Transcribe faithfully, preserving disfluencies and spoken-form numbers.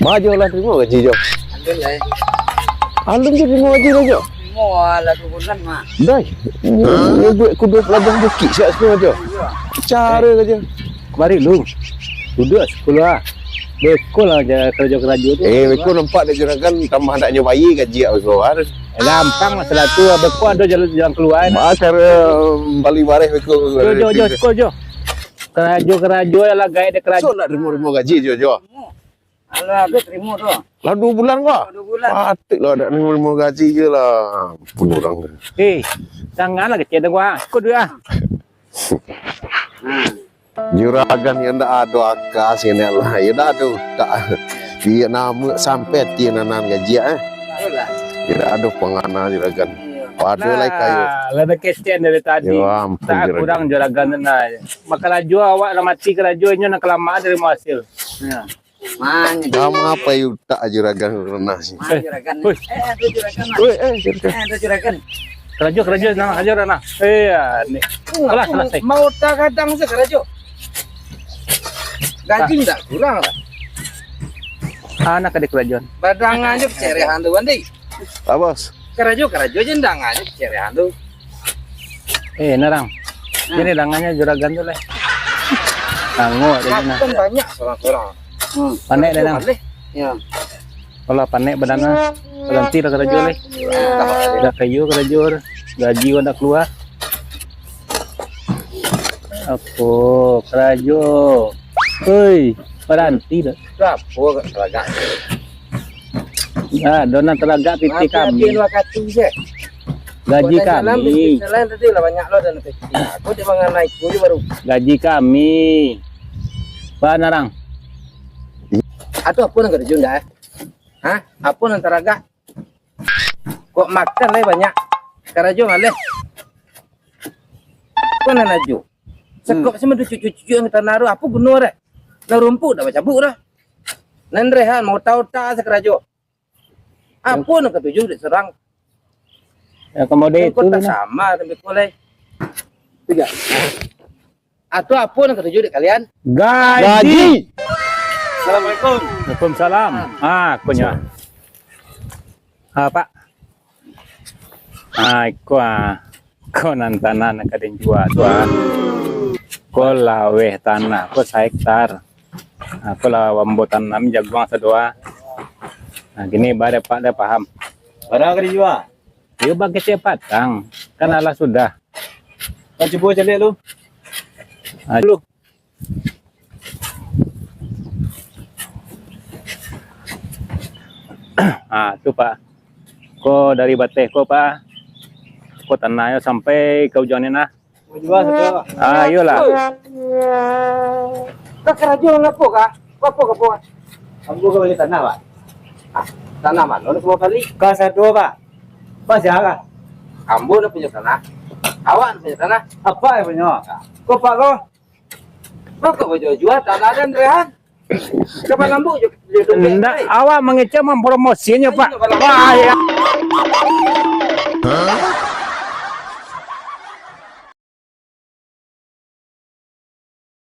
Ba Jo lah tarimo gaji Jo. Alun lai. Alun Jo tarimo gaji lah Jo. Tarimo lah duo bulan mah. Dai. Nyo buek kudo palagang bukik siap sakolah Jo. Iyo. Cara ka Jo. Kamari lu. Duduak sakolah. Beko lah ja-, karajo-karajo tu. Eh, beko nampak dek juragan tambah ndak nyo bayia gaji awak beko. Gampang masalah tu. Beko ado jalan, jalan kalua. Ba cara bali bareh beko. Jo, Jo, Jo, sakolah Jo. Karajo-karajo lah gaek dek karajo. So, ndak tarimo-tarimo gaji Jo, Jo. Alah, ado tarimo tu. Lah duo bulan ko? Duo bulan. Patuik lah ndak tarimo-tarimo gaji Jo lah. Ampun urang tu. Eh, janganlah kecek dek gua. Ko duit ah. Juragan yang ndak ado aka sini lah. Ya ndak ado utak. Dia nama sampai tian anan gaji eh. Ayolah. Ya ndak ado pangana juragan. Iyo. Pado lai kayo. Lah ado kecek dari tadi. Ya ampun, tak juragan. Kurang juragan tu nah. Makarajo awak lah mati karajo inyo nak kalamaan dari hasil. Ya. Mano Dam, apo utak juragan renah sih? Mano juragan? Woi. Eh, ado juragan, Mas. Woi, eh, juragan. Eh, ado juragan. Karajo, karajo, nah, karajo, nah. Eh, ya, ni. Alah, salasai. Mau tagadang se karajo. Gaji ndak kurang lah. Anak ado karajo. Badangan jo kecerehan tu, Bandi. Abas. Karajo, karajo je ndak ngajak cewek tu. Eh, narang. Nah. Jadi dangannya juragan tu lah. Tangguak jadi nah. Kan banyak sorang-sorang. Hmm. Panek dah, Nang. Boleh. Ya. Kalau panek badan nah, berhenti lah karajo lah. Dah kayo karajo, gaji kau dah keluar. Apo karajo? Hei, berhenti dah. Itu apo karajo? Nah, dona taragak pitih kami. Gaji kami. Salam tadi lah banyak lo dan pitih. Aku cuma nganai ku je baru. Gaji kami. Ba narang. Atau apo nan karajo ndak eh? Hah? Apo nan taragak? Kok makan lai banyak? Karajo maleh. Kok nan ajo? Sekop sama tu cucuk-cucuk yang tanah tu, apo guno deh? Nan rumpuik dah bacabuk dah. Nan rehan, mauta-uta sakarajo. Apo nan katuju dek sorang? Ya, komo dek itu tak sama tapi kolai. Tiga. Atau apo nan katuju dek kalian? Gaji. Assalamualaikum. Waalaikumsalam. Ah, konyo. Ah, Pak. Ah, iko ah. Ko nan tanah nan ka den jua tu ah. Ko laweh tanah, ko sahektar. Ah, ko lah ambo tanam jaguang sado ah. Nah, kini ba dek Pak dah paham. Bara ka dijua? Iyo, bakecek patang. Kan alah sudah. Kan cubo caliak lu. Ah, lu. Ah, tu, Pak. Ko dari bateh ko, Pak. Ko tanahnyo sampai ka ujuang ni nah. Mau jual satu. Ah, iyolah. Ka karajo ngapo, Kak? Ngapo, ngapo, Kak? Ambo ka bali tanah, Pak. Ah, tanah mano nak ambo bali? Ka satu, Pak. Pak sia, Kak? Ambo nak punyo tanah. Awak nak punyo tanah. Apak nan punyo? Ko, Pak, ko? Kok kau jual-jual tanah dan rehan? Kapan lambuk je dia tu. Ndak, awak mangecek mampromosinyo, Pak. Ayo, Pak. Wah, ya.